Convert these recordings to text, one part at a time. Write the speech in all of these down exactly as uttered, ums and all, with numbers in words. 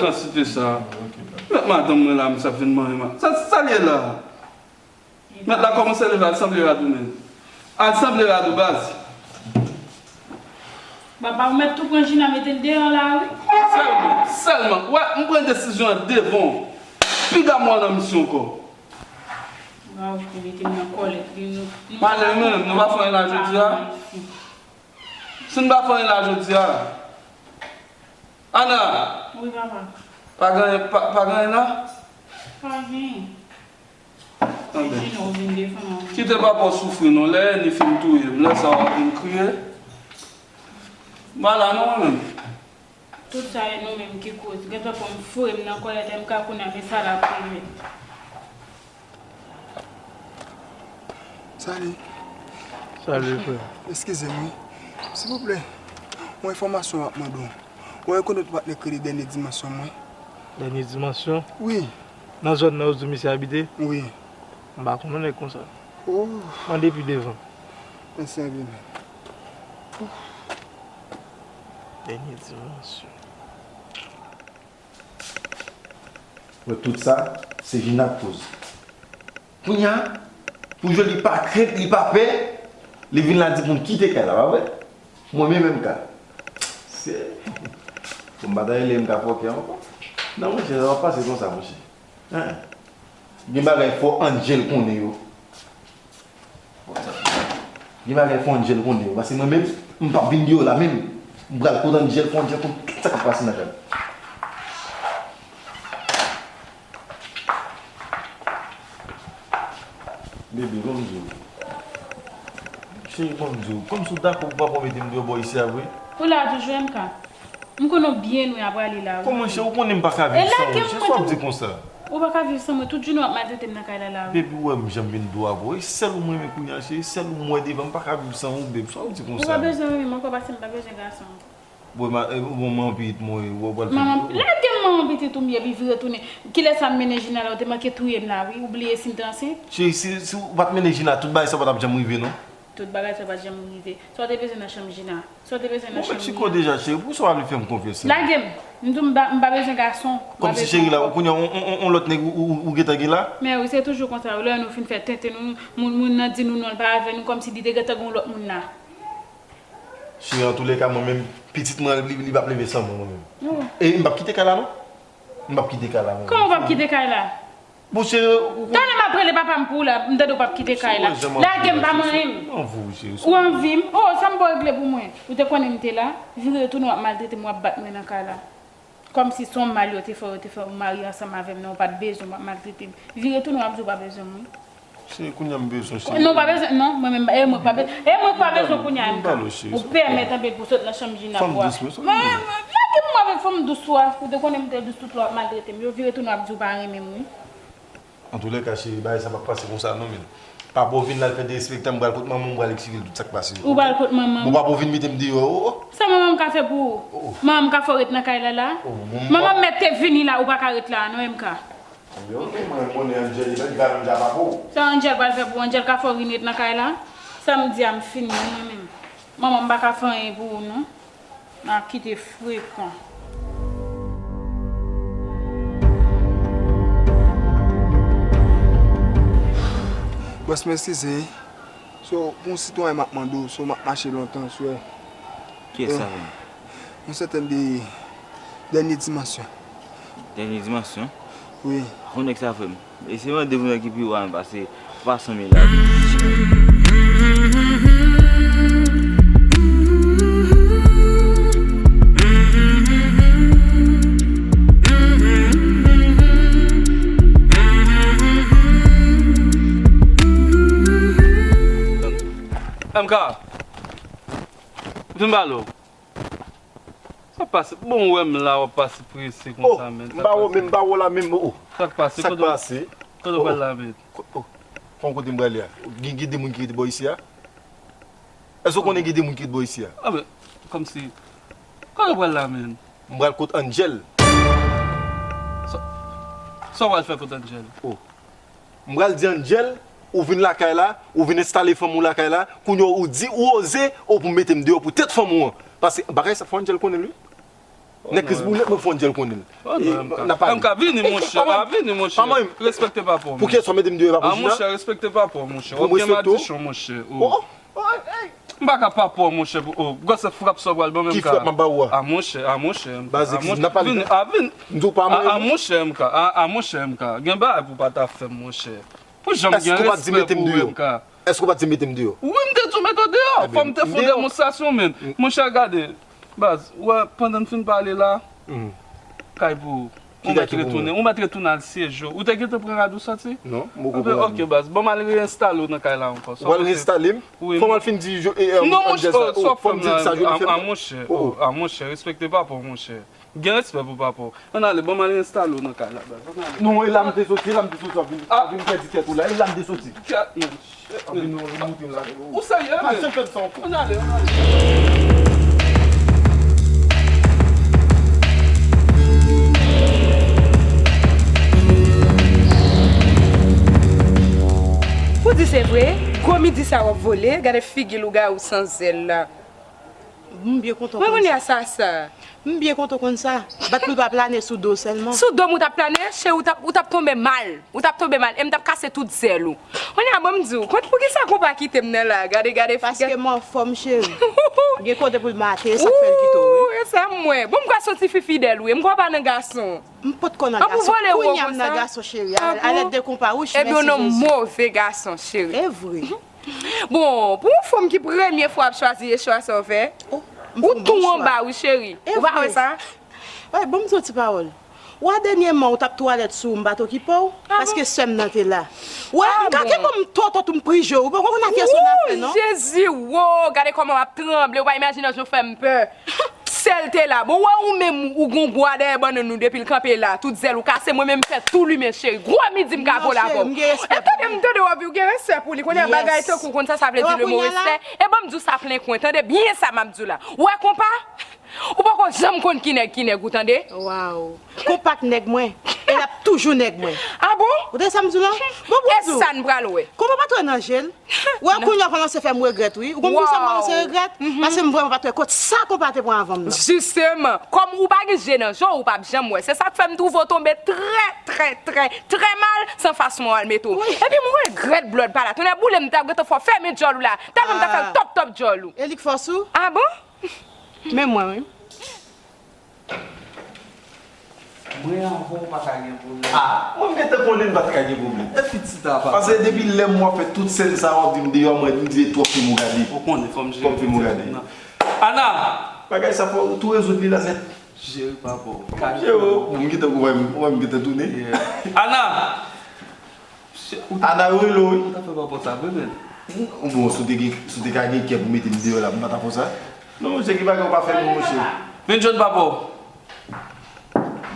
kantite sa. Mèt madanm mwen la, misye ap vin manyen. Sa, sa l ye la? Mèt la kòmanse leve, al sanble rad ou menm. Al sanble rad ou, baz. Papa, ou mèt tou pran Gina mete l deyò la wi. Sèlman, sèlman, wè, m pran desizyon an devan w. Piga m wè w nan misyon ankò. Waw, ou mete m nan kòlèt wi. M ale menm, nou pa fè anyen la jodi a. Si n pa fè anyen la jodi a. Ana! Wi, papa. Pa gen anyen, pa, pa gen anyen la? Pa gen. Anben. Kite papa w soufri non. Lè ènmi fin touye m, lè sa a w ap vin kriye. M pa la non mwen menm. Tout sa e nou menm ki koz. Gentan pran m foure m nan kòlèt M K kounye a, men sa l ap rive. Salut. Salut frè. Eskize m wi. Silvouplè, yon enfòmasyon m ap mande w. Ou rekonèt ou patnè k rele Dènye Dimansyon mwen? Dènye Dimansyon? Wi. Nan zòn nan yo di w misye abite? Wi. M pa konnen nèg konsa. Oh. Mande pi devan. Mèsi anpil. Dènye dimansyon. Wè, tout sa, se Gina k koz. Kounye a, pou jwe li pa krent, li pa pè, li vin la di pou m kite kay la, pa vre? Mwen menm M K. Se, bon, m pa ta rele M K fòkè ankò. Non, monchè, sa p ap pase konsa, monchè. Hein. Gen bagay fò Angel konnen yo. Gen bagay fò Angel konnen yo. Paske mwen menm, m p ap vin deyò la menm. M pral kot Angel, fò Angel konn tout sa k ap pase nan kay la. Bebe, ban m di w. Cheri, ban m di w. Kòmsi w dakò pou papa w mete m deyò bò isi a vre? Ou la toujou, M K? M konnen w byen lwen ap prale la, wi. Kòman, cheri, ou konnen m pa ka viv san ou, cheri, sa w ap di konsa? Ou pa ka viv san mwen, tout jounen w ap maltrete m nan kay la, la, wi. Baby, ou wè m jan m vin dou avè w, e sèl ou m renmen kounye a, cheri, e sèl ou m wè devan m, m pa ka viv san ou, baby, sa w ap di konsa? Ou pa bezwen renmen m ankò, paske m pa bezwen gason ankò. Bon, ma, e, bon, manman pitit mwen, ou pral fè. Manman, lage m, manman pitit ou m ye, epi vire tounen. Kilè sa m mennen Gina la, ou te manke touye m la, wi, ou bliye si m te ansent? Cheri, si, si w pa t mennen Gina, tout bagay sa pa t ap janm rive, non. Tout bagay sa pa t janm rive. Sa w te bezwen nan chanm Gina? Sa w te bezwen nan chanm Gina? Ou mèt chiko deja, cheri. Poukisa w pa vle fè m konfyans? Lage m. M di w m pa, m pa bezwen gason. Kòmsi, cheri, la, kounye a, on, on, on, on lòt nèg ou, ou, ou gentan gen la? Men wi, se toujou konsa. Lè nou fin fè tenten, nou, moun, moun nan di nou non, l pa avè nou, kòmsi li te gentan gen yon lòt moun la. Cheri, antoulèka, mwen menm, pitit mwen, li, li p ap leve san mwen, mwen menm. E m p ap kite kay la, non. M p ap kite kay la, mwen menm. Kòman w p ap kite kay la? Bon, cheri, ou... Talè m ap rele papa m pou w la, m tande w p ap kite kay la. Lage m, pa manyen m. Ou anvi m? Oh, sa m ba w regle pou mwen? Ou te konnen m te la? Vire tounen w ap maltrete m, w ap bat mwen nan kay la. Kòmsi se yon mal yo te fè w, yo te fè w marye ansanm avè m nan, ou pa t bezwen m, w ap maltrete m. Vire tounen w ap di w pa bezwen mwen. Cheri, kounye a m bezwen w, cheri. Non, w pa bezwen, non, mwen menm, e mwen k pa bezwen, e mwen k pa bezwen kounye a, M K. Ou pèmèt anpil pou w sot nan chanm Gina pou w a. Lage m avèk fanm dous ou a, ou te konnen m te dous tout lè w ap maltrete m, yo vire tounen w ap di w pa renmen m, wi. Antoulèka, cheri, bagay sa p ap pase konsa non, men. Papa w vin la, l fè derespektan, m pral kot manman m, m pral eksplike l tout sa k pase. Ou pral kot manman m? Bon, papa w vin mete m deyò, oh, oh. Sa manman m ka fè pou ou? Oh, oh. Manman m ka fè w ret nan kay la, la? Oh, bon, manman m mèt te vini la, ou pa ka ret la, non, M K. Yo, mwen konnen Angel, li pa menm ja papa w. Sa Angel pral fè pou ou? Angel ka fè w vin ret nan kay la? Sa m di a, m fini, mwen menm. Manman m pa ka fè anyen pou ou, non. N a kite frekan. Bòs, m eskize, wi. So, pou yon sitwayen m ap mande w, so, m ap mache lontan, so. Kiyès sa, frè m? Yon sètèn de Dènye Dimansyon. Dènye Dimansyon? Wi. Ou nèg sa, frè m. Eseye mande pou nèg ki pi wo a, pase twa san mil la. M K. Vin ba lo. Sa pase? Bon, ou wè m la, w ap pase prese konsa, men. M ba wo, men m ba wo la menm, oh. Sa k pase? Sa k pase? Kote w pral la, men? Fò m kote m prale a. Gen, gen de moun ki rete bò isi a? Èske w konnen gen de moun ki rete bò isi a? A, men, kòmsi. Kote w pral la, men? M pral kot Angel. Sa, sa w pral fè kot Angel? Oh. M pral di Angel, ou vin lakay la, ou vin enstale fanm ou lakay la, kounye a ou di, ou oze, ou pou mete m deyò pou tèt fanm ou an. Paske bagay sa fò Angel konnen l, wi. Nèg kris pou nèt mwen fò Angel konnen l. Oh, non, M K. M K, vini, monchè. A, vini, monchè. Respekte papa w, monchè. Pou kiyès w mete m deyò, e pa pou Gina? A, monchè, respekte papa w, monchè. Ou gen madichon, monchè. Oh. M pa ka papa w, monchè, pou, oh, gwosè frap sa w pral ban m, M K. Ki frap m ap ba ou a? A, monchè, a, monchè, M K. Baz, eskize, n ap pale. Vini, a, vin. M di w pa manyen. A, monchè, M K, a, a, monchè, M K. Gen bagay pou w pa ta fè m, monchè. Pou jan m gen respè pou ou, M K. Èske w pa t di mete m deyò? Wi, m te tou mete w deyò. Fò m te fè yon demonstrasyon, men. Monchè, gade, baz, ou wè, pandan n fin pale la, kay pou ou. Ou mèt retounen, ou mèt retounen al syeje w. Ou te gentan pran rad ou sòti? Non, m poko pran rad mwen. Ok, baz. Ban m al reenstale w nan kay la ankò. Ou al reenstale m? Wi. Fò m al fin di, e, non, monchè, sa w ap fè m la, a, monchè, a, monchè, respekte papa w, monchè. Gen respè pou papa w. Ann ale, ban m al reenstale w nan kay la, baz. Ann ale. Non, e la m te soti, e la m te soti, w ap vin, w ap vin pèdi tèt ou la, e la m te soti. Gad, men. Ou serye, men? Ann ale, ann ale. Ou di se vre? Gwo midi sa w ap vole, gade figi lougawou san zèl la. M byen kontan konn sa. Mwen konn sa, sa. M byen kontan konn sa. Bat li pa plane sou do sèlman. Sou do m ou t ap plane, cheri, ou t ap, ou t ap tonbe mal. Ou t ap tonbe mal. E m t ap kase tout zèl ou. Kounye a, ban m di w, kont poukisa konpa kite m nan la? Gade, gade figi. Paske m anfòm, cheri. Gen kote pou l maten, e sa k fè l kite w, wi. Ou, e sa m wè. Bon, m kwè se yon tifi fidèl, wi. M kwè w pa nan gason. M potko nan gason. Kounye a m nan gason, cheri. A lèd de konpa, wi, mèsi Jezi. Ebyen, w nan move gason, cheri. E vre. Bon, pou yon fanm ki premye fwa ap chwazi e chwa sa w fè, ou tou anba, wi, cheri. Ou pa wè sa? Ey, ban m di w ti pawòl. Ou wè dènyèman, ou t ap twalèt sou ou, m pa t okipe w, paske sè m nan te la. Ou wè, m ka te ban m tòtòt ou m prije w, ou poko konn a kiyès ou nan afè, non? Jezi, wo, gade kòman w ap tranble, ou pa imajine jan w fè m pè. Sè l te la. Bon, w wè ou menm, ou gon bwa dèyè bannann ou depi l kanpe la, tout zèl ou kase, mwen menm m fè tou limen, cheri. Gwo midi m ka vole avè w. E tande m tande w ap di w gen respè pou li. Kounye a bagay tankou konn sa, sa vle di le mo respè. E ban m di w sa plen kwen. Tande byen sa m ap di w la. Ou wè konpa? Ou poko janm konn ki nèg ki nèg ou, tande? Waw. Konpa k nèg mwen. E l ap toujou nèg mwen. A bon? Ou tande sa m di w la? Bon, pou m di w. E sa n pral wè. Konpa pa twè nan je l. Ou wè kounye a w kòmanse fè m regrèt, wi. Ou konn poukisa m kòmanse regrèt? Paske m vrèman pa t wè kot sa konpa te pran avè m nan. Jisteman, kòm ou pa gen je nan je w, ou p ap janm wè. Se sa k fè m twouve w tonbe trè, trè, trè, trè mal, san fason w al mete w. Epi m regrèt blòd pa la. Tonnè boule m, m t ap gentan fè w fèmen djòl ou la. Tèlman m t ap fè l tòp, tòp djòl ou. E li k fòse w? A bon? Men mwen, wi. Mwen avè w pa ka gen pwoblèm. Ah, mwen m gentan konnen n pa t ka gen pwoblèm. E pitit apa. Paske depi lè m wè w ap fè tout sèn sa a, w ap di m deyò, mwen m di e twòp fim ou gade. Ou konnen, fò m jere. Twòp fim ou gade. Ana! Bagay sa fò w tou rezoud li la nèt. Jere papa w. Jere w. Bon, m gentan wè m, wè m gentan tounen. Ana! Ana yo rele w, wi. Ou ta fè papa w sa vre, men. Bon, si w te gen, si w te ka gen kè pou mete m deyò la, m pa ta fè w sa. Non, monchè, ki bagay ou pa fè moun, monchè. Vin jwenn papa w.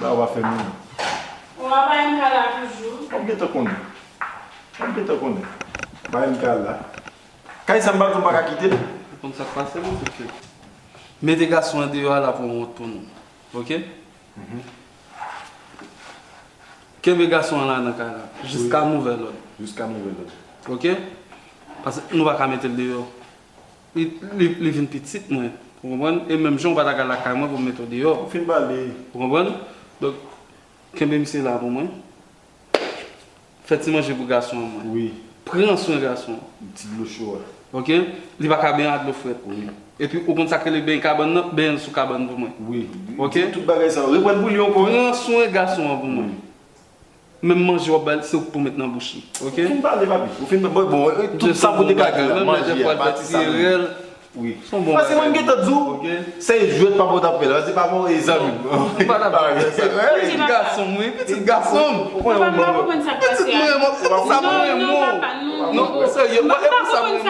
Ba ou pa fè moun. Ou pa M K la toujou. W ap gentan konnen. W ap gentan konnen. Ba M K la. Kay sa m pa di w m pa ka kite l. Ou konn sa k pase, non, se ke mete gason an deyò a la pou wont pou nou. Oke? Kenbe gason an la nan kay la, jiska nouvèl òd. Jiska nouvèl òd. Oke? Paske nou pa ka mete l deyò. Li, li, li vin pitit mwen. Ou konprann? E menm jan ou pa ta ka lakay mwen pou m mete w deyò. Ou fin pale. Ou konprann? Donk, kenbe misye la pou mwen. Fè ti manje pou gason an mwen. Wi. Pran swen gason an. Ti dlo cho a. Oke? Li pa ka benyen ak dlo frèt. Wi. Epi ou konn sa k rele benyen kabann nan? Benyen l sou kabann pou mwen. Wi. Oke? Tout bagay sa yo. Reprann pou li ankò. Pran swen gason an pou mwen. Wi. Menm manje w ap ba l, se ou k pou met nan bouch li. Oke? Ou fin pale, papi. Ou fin, bon, bon, tout sa pou te gade la. Manje a, pati sa menm. Wi. Paske mwen m gentan di w, se jwèt papa w t ap fè la, se papa w e zanmi m. Pitit gason m, wi, pitit gason m. Pitit mwen, mwen, sa mwen, mwen. Non, serye, mwen, e pou sa mwen,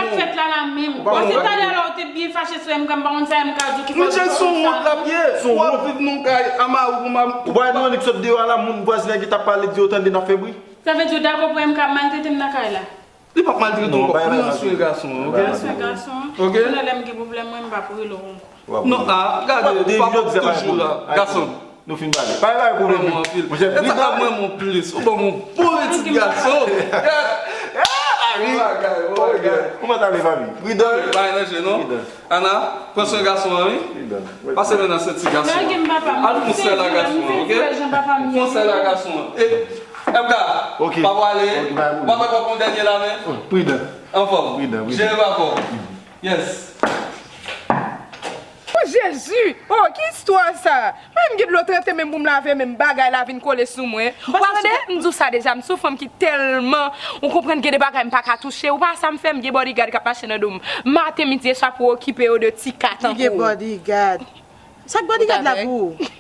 mwen. Paske talè la, ou te byen fache sou M K, m pa konn sa M K di w ki fè w di sa. Monchè, se yon wont l ap ye. W ap viv nan kay a mari w pou mari. Ou pa wè nou annik sot deyò a la, moun vwazinay ki t ap pale di yo tande n ap fè bri. Sa vle di w dakò pou M K maltrete m nan kay la? Li p ap maltrete w ankò. Pran swen gason an, oke? Pran swen gason an. Oke? Kounye a lè m gen pwoblèm, mwen, m p ap rele w ankò. Non, a, gade, papa toujou la, gason. Nou fin pale. Pa gen pwoblèm. Monchè, sa ka mwen mon plis. Ou ban m yon bon pitit gason. Bagay, bagay. Kòman ta ale, papi? Pridan. Pa ranje, non? Pridan. Ana, pran swen gason an, wi. Pridan. Pase men nan senti gason an. Al fon sèl a gason an, oke? Fon sèl a gason an. E, M K, pa pwale. Papa, papa, yon dènye la, men. Pridan. Anfòm. Pridan, pridan. Jere papa. Yes. Oh, Jezi! Oh, ki istwa sa? Mwen, m gen dlo trete men m pou m lave men m, bagay la vin kole sou mwen. Ou pa tande? M di w sa deja, m se yon fanm ki tèlman, ou konprann, gen de bagay m pa ka touche. Ou pa wè sa m fè, m gen bodyguard k ap mache nan do m maten, midi e swa pou okipe yo de ti ka tankou w. Li gen bodyguard. Sa k bodyguard la pou ou?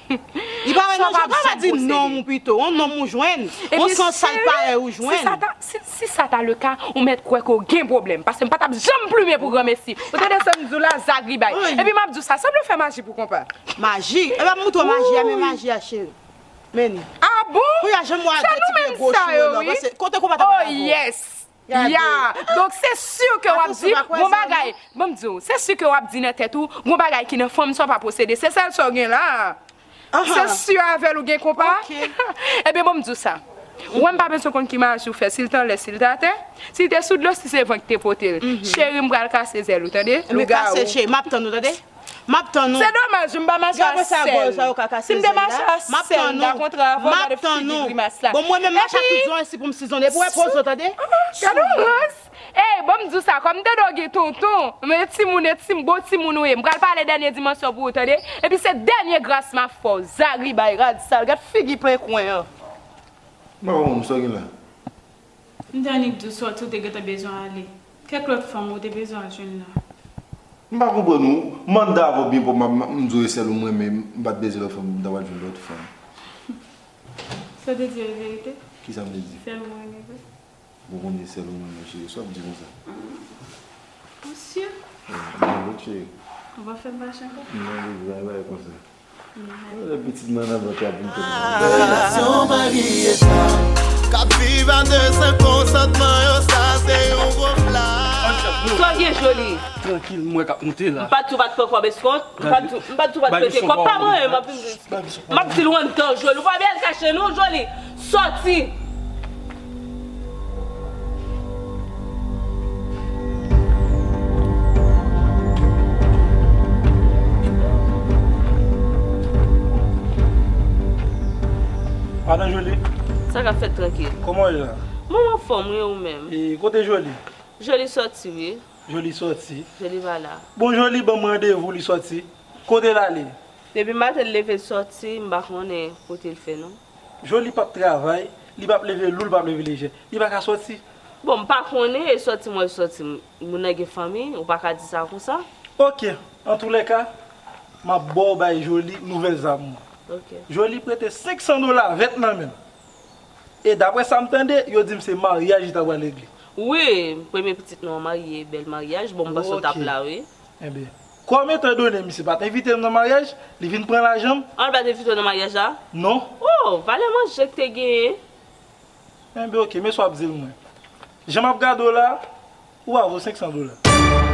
Li pa wè nan je w, pa di nonm ou pito, yon nonm ou jwenn, yon san sal parèy ou jwenn. Si sa ta, si, si sa ta le ka, ou mèt kwè ke w gen pwoblèm, paske m pa t ap janm plimen pou granmesi. Ou tande sa m di w la, zagribay. Epi m ap di w sa, sanble w fè maji pou konpa. Maji? Epa m moutre w maji a, men maji a, cheri. Men ni. Ah bon? Kounye a, jan m wè a de ti pye gwo chire lò, paske kote konpa ta pral avè w? Oh yes. Ya. Donk, se si ke w ap di, gon bagay, ban m di w, se si ke w ap di nan tèt ou, gon bagay ki nan fanm sa w pa posede. Se sèl sa w gen la. Se si avè l ou gen konpa. Ebyen, ban m di w sa. Ou wè m pa bezwen konn ki maji w fè, si l t anlè, si l t atè, si l te sou dlo, si se van ki te pote l. Cheri, m pral kase zèl ou, tande? Lougawou. Kase l, cheri, m ap tann ou, tande? M ap tann ou. Se domaj, m pa mache a sèl. Si m te mache a sèl, m ta kontre avè w, gade figi grimas la. Bon, mwen menm mache ak tout zòn isi pou m sizone. Epi w wè pozo, tande? Gade yon rans. Ey, ban m di w sa, kòm m tande w gen tonton, men timoun e timoun, bon timoun ou ye. M pral pale dènye dimansyon pou ou, tande? Epi se dènye gras m ap fè w. Zaribay, rad sal, gad figi plen kwen an. M pa konprann sa w gen la. M te annik di w sòti, w te gentan bezwen ale. Kèk lòt fanm ou te bezwen al jwenn la. M pa konprann ou. M ap avè w byen pwòp, m, m, m di w e sèl ou m renmen, m pa t bezwen lòt fanm, m ta pral jwenn lòt fanm. Sa w te di a e verite? Kisa m te di? Sèl ou m renmen vre? Bon, kounye a sèl ou m renmen, cheri, sa w ap di konsa? Ou si? Wi, m renmen w, cheri. Ou pa fè m fache ankò? Non, baby, pa bay konsa. Lè pitit mwen nan vant la pou m te Relasyon mari e fanm k ap viv a de san konsantman yo, sa se yon gwo flam. Sa w gen, Joly? Trankil, m wè k ap moute la. M pa t di w pa t pran kòb eskont. M pa t di w, m pa t di w pa t prete kòb. Pa manyen m ap vin di. M ap di l w anndan, Joly. Ou pa byen al kache non, Joly. Sòti. Madan Joly. Sa k ap fèt, trankil? Kòman w ye la? Mwen anfòm wi, ou menm? E kote Joly? Joly sòti wi. Joly sòti. Joly pa la. Bon, Joly ban m randevou, li sòti. Kote l ale? Depi maten l leve l sòti, m pa konnen kote l fè non. Joly p ap travay, li p ap leve lou, li p ap leve lejè. Li pa ka sòti. Bon, m pa konnen, e sòti m wè l sòti, moun nan gen fanmi, ou pa ka di sa konsa. Oke, antoulèka, m ap ba w bay Joly nouvèl zam mwen. Oke. Joly prete senk san dola vèt nan men l. E daprè sa m tande, yo di m se maryaj li ta pral regle. Wi, premye pitit nou an marye, bèl maryaj, bon, m panse w t ap la, wi. Enben, kòm etandone misye pa t envite m nan maryaj, li vin pran lajan m. An, l pa t envite w nan maryaj la? Non. Oh, valè manje k te genyen. Enben, oke, men sa w ap di l mwen. Jan m ap gade w la, ou pa vo senk san dola.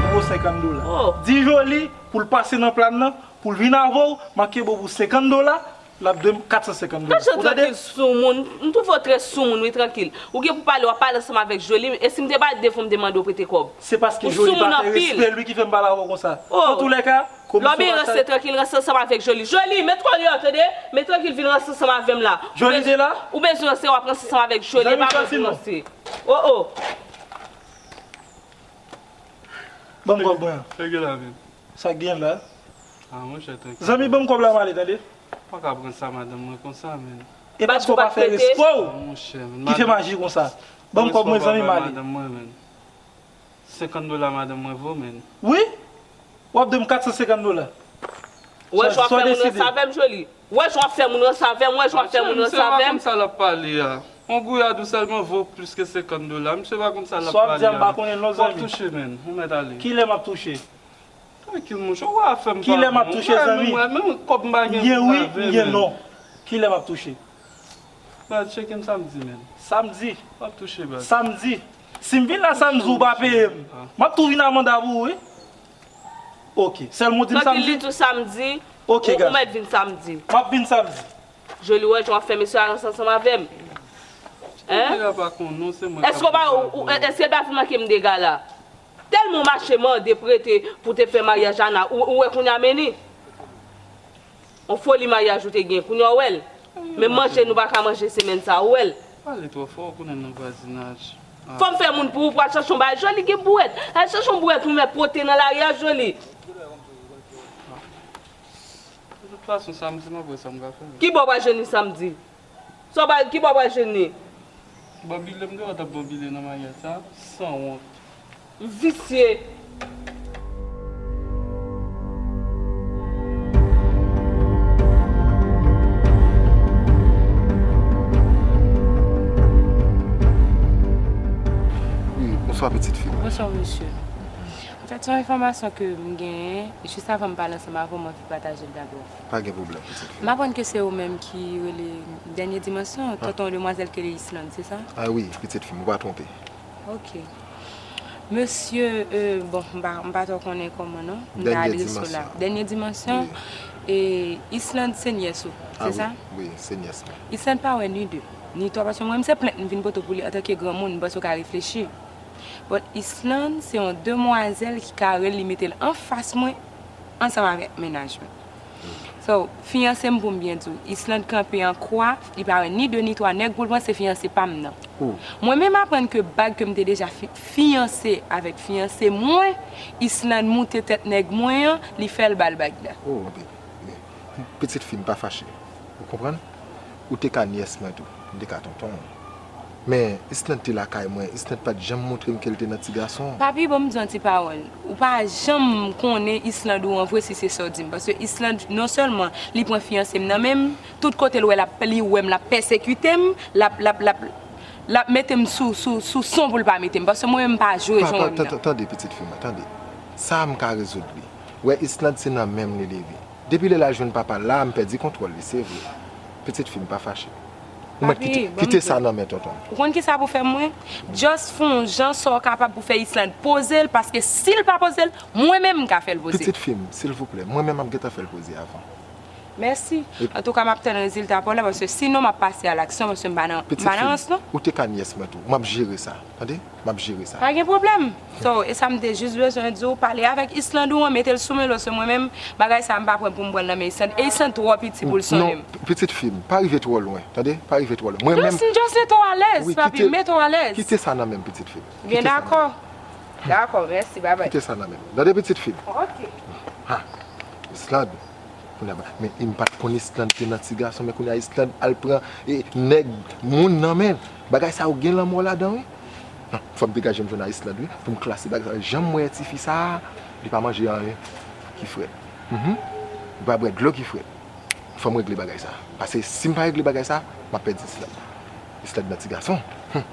Ou vo senkant dola. Oh. Di Joly pou l pase nan pla m nan, pou l vin avè w, m ap kenbe w pou senkant dola, l ap dwe m kat san senkant dola. Ou tande? Trankil, soumoun. M twouve w trè soumoun, wi, trankil. Ou gen pou pale, w ap pale ansanm avèk Joly, e si m te pa t devan w, m te mande w prete kòb. Se paske Joly pa fè respè l, wi, ki fè m pale avè w konsa. Oh. Antoulèka, komisyon pa chal. Lè w byen ranse, trankil, ranse ansanm avèk Joly. Joly, met kò deyò, tande? Men trankil, vin ranse ansanm avè m la. Joly te la? Ou bezwen ranse, w ap ranse ansanm avèk Joly, pa bezwen ranse. Oh, oh. Ban m kòb mwen an. Sa gen la menm? Sa gen la? Ah, monchè, trankil. Zanmi, ban m kòb la, m ale, tande? Ou pa ka pran sa madanm mwen konsa, menn. E paske w pa fè respè w ki fè m aji konsa. Ban m kòb mwen, zanmi, m ale. Madanm mwen, menn. Senkant dola madanm mwen vo, menn. Wi? W ap dwe m kat san senkant dola. Wè jan w ap fè moun ranse avè m, Joly. Wè jan w ap fè moun ranse avè m, wè jan w ap fè moun ranse avè m. Monchè, misye pa konn sa l ap pale a. Yon gouyad ou sèlman vo plis ke senkant dola. Misye pa konn sa l ap pale a. Sa w ap di a, m pa konnen non, zanmi. W ap touche, menn. Ou mèt ale. Kilè m ap touche? Trankil, monchè, ou wè afè m pa bon. Kilè m ap touche, zanmi? Mwen menm, kòb m pa gen pou m lave, menn. M gen wi, m gen non. Kilè m ap touche? Baz, tcheke m samdi, menn. Samdi? W ap touche, baz. Samdi? Si m vin la samdi, ou pa peye m, m ap tou vin amanda pou ou, wi. Oke. Sèlman w di m samdi? Trankil, li tou samdi. Oke, guys. Ou mèt vin samdi. M ap vin samdi. Joly, wè jan w ap fè mesye a ranse ansanm avè m. Hein? Nèg la pa konn non, se mwen k ap. Èske w pa, ou, ou, èske l pa vin manke m dega la? Tèlman w mache mande prete pou te fè maryaj Ana, ou, ou wè kounye a men li. On foli maryaj ou te gen, kounye a w wè l. Menm manje nou pa ka manje semèn sa, ou wè l. Pale twò fò, ou konnen nan vwazinaj. Ah. Fò m fè moun pou ou, pou al chache yon bagay, Joly gen bouwèt. Al chache yon bouwèt ou mèt pote nan lari a, Joly. De tout fason, samdi m ap wè sa m ka fè. Kibò w pral jwenn li samdi? Sa w pral, kibò w pral jwenn li? Banbile m deyò t ap banbile nan maryaj sa, sanwont. Visye. Wi, bonswa, pitit fi mwen. Bonswa, mesye. Anfèt, se yon enfòmasyon ke m genyen. Jis avan m pale ansanm avè w, m anvi pataje l dabò. Pa gen pwoblèm, pitit fi. M aprann ke se ou menm ki rele Dènye Dimansyon, tonton demwazèl ki rele Islande, se sa? A wi, pitit fi m, ou pa twonpe. Ok. Mesye, euh, bon, m pa, m pa twò konnen kòman non. M ta adrese w la. Dènye Dimansyon. Wi. E Islande se nyès ou, se sa? A wi, wi, se nyès mwen. Islande pa wè ni de, ni twa, paske mwen menm se plent m vin pote w pou li antanke granmoun, m panse w ka reflechi. But Islande se yon demwazèl ki ka rele, li mete l anfas mwen. ansanm avèk mennaj mwen. So, fiyanse m, pou m byen di w, Islande kanpe an kwa, li pa wè ni de ni twa nèg pou l pran, se fiyanse pa m nan. Mwen menm aprann ke bag ke m te deja fi- fiyanse avèk fiyanse mwen, Islande moute tèt nèg mwen an, li fè l ba l bag la. Pitit fi m, pa fache. Ou konprann? Ou te ka nyès mwen tou. M te ka tonton w. Men, Islande te lakay mwen, Islande pa t janm montre m ke l te nan ti gason. Papi, ban m di w yon ti pawòl. Ou pa janm konnen Islande ou an vre si se sa w di m. Paske Islande, non sèlman li pran fiyanse m nan men m, tout kote l wè l ap, li wè m, l ap pèsekite m, l ap, l ap, l ap, l ap mete m sou, sou, sou son pou l pa mete m. Paske mwen menm m pa jwe jan w wè m nan. Tande, pitit fi m, tande. Sa a m ka rezoud li. Wè, Islande se nan men m li leve. Depi lè l al jwenn papa l la, m pèdi kontwòl li, se vre. Pitit fi m, pa fache. Ou mèt kite, kite sa nan men tonton m. Ou konn kisa pou fè mwen? Just fè yon jan sa w kapab pou fè Islande poze l, paske si l pa poze l, mwen menm m ka fè l poze. Pitit fi m, silvouplè, mwen menm m ap gentan fè l poze avan. Mèsi. Antouka, m ap tann rezilta pa w la, paske sinon m ap pase a laksyon, paske m pa nan, m pa nan rans non. Ou te ka nyès mwen tou. M ap jere sa. Tande? M ap jere sa. Pa gen pwoblèm. So, e sa m te jis bezwen di w, pale avèk Islande ou an, mete l sou men l, paske mwen menm, bagay sa a m pa prè pou m pran l nan men Islande. E Islande twò piti pou l sonnen m. Non, pitit fi m, pa rive twò lwen, tande? Pa rive twò lwen. Mwen menm. Just, just mete w alèz, papi, mete w alèz. Kite sa nan men m, pitit fi m. Byen dakò. Dakò, mèsi, babay. Kite sa nan men m. Tande, pitit fi m? Ok. Ha, Islande. Kounye a, men e m pa t konn Islande te nan ti gason, men kounye a Islande al pran e, nèg moun nan men l. Bagay sa yo gen lanmò ladan, wi. Non, fò m degaje m jwenn a Islande, wi, pou m klase bagay sa. Jan m wè tifi sa a, li pa manje anyen ki frèt. Mhm. Li pa bwè dlo ki frèt. Fò m regle bagay sa. Paske si m pa regle bagay sa, m ap pèdi Islande. Islande nan ti gason. Hum.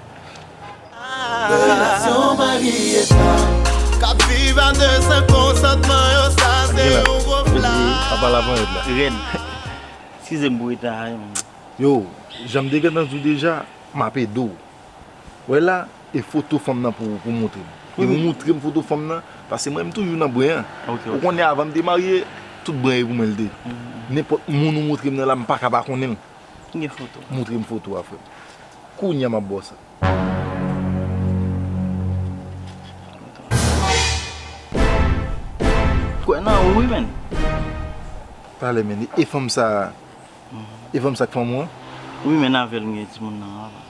Relasyon mari e fanm k ap viv a de san konsantman yo, sa se yon gwo fla. Apa la ponyèt la. Rèd. Eskize m pou reta a, man. Yo, jan m te gentan di w deja, m ap ede w. Wè la, e foto fanm nan pou, pou moutre m. E ou moutre m foto fanm nan, paske mwen m toujou nan bren an. Ou konnen avan m te marye, tout bren e pou mwen l te. Nenpòt moun ou moutre m nan la, m pa ka pa konnen l. Gen foto. Moutre m foto a, frè m. Kounye a m ap ba w sa. Kwè nan ou wi, menn. Talè, menn. E fanm sa a, e fanm sa k fanm ou an? Wi, menn, avè l m gen timoun nan, papa.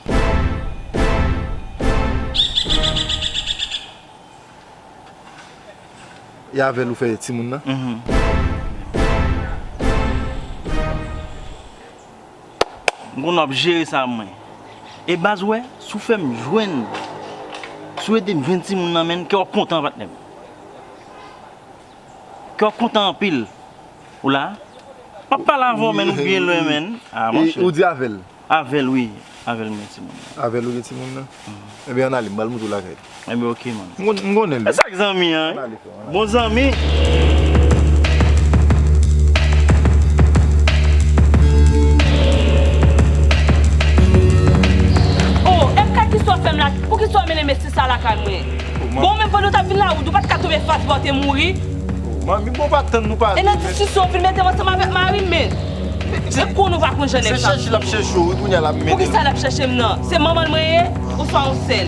E avè l ou fè timoun nan? Mhm. M konn w ap jere sa mwen. E baz, w wè, si w fè m jwenn, si w ede m jwenn timoun nan, menn, kè w ap kontan, patnè m. Kè w ap kontan anpil. Ou la? M ap pale avè w, menn, ou byen lwen, menn. Ah, monchè. Ou di avè l? Avè l, wi. Avè l m gen timoun nan. Avè l ou gen timoun nan? Ebyen, ann ale, m pral montre w lakay li. Ebyen, oke, man. M konnen l wi. E sa k zanmi an wi. Bon zanmi. Oh, e kay kisa w fè m la? Poukisa w mennen mesye sa lakay mwen? Bon, menm pandan w t ap vin la, ou pa t ka tonbe fas ba w te mouri? Manmi, bon, pa tann nou pale. E nan diskisyon, w vin mete m ansanm avèk mari m, men. Men kou nou pa konn jan nèg sa. Se chèche l ap chèche w, wi, kounye a l ap mennen. Poukisa l ap chèche m nan? Se manman l mwen ye? Oswa yon sè l?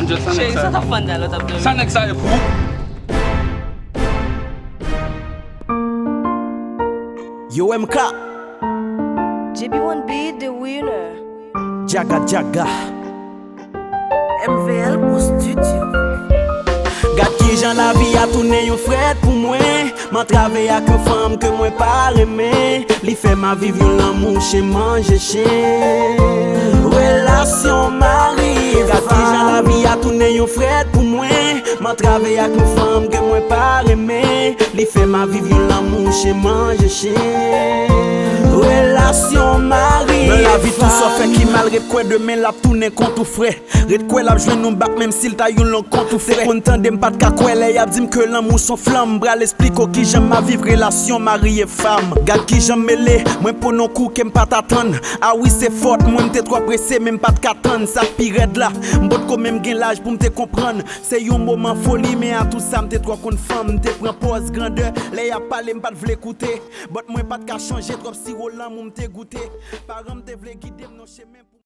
Cheri, sa t ap fè anndan lè w t ap dòmi? Sa nèg sa ye pou ou? Yo, M K. J B one beat the winner. Djaga, djaga. M V L Pro Studio. Gad kijan lavi a tounen yon frèt pou mwen. M antrave ak yon fanm ke mwen pa renmen. Li fè m a viv yon lanmou chen manje chen. Relasyon mari e fanm. Gad kijan lavi a tounen yon frèt pou mwen. M antrave ak yon fanm ke mwen pa renmen. Li fè m a viv yon lanmou chen manje chen. Relasyon mari e fanm. Nan lavi tou sa w fè ki mal, ret kwè demen l ap tounen kont ou, frè. Ret kwè l ap jwenn ou bak menm si l ta yon long kont ou, frè. Te konn tande m pa t ka kwè lè y ap di m ke lanmou s on flanm. M pral esplike w kijan m ap viv relasyon mari e fanm. Gad kijan m mele, mwen pran yon kou ke m pa t atann. A wi, se fòt mwen, m te twò prese, men m pa t ka tann. Sa k pi rèd la, m potko menm gen laj pou m te konprann. Se yon moman foli, men a tou sa m te twò konn fanm. M te pran pòz grandè, lè y ap pale m pa t vle koute. But mwen pa t ka chanje, twòp siwo lanmou m te goute. Paran m te vle gide m nan chemen pou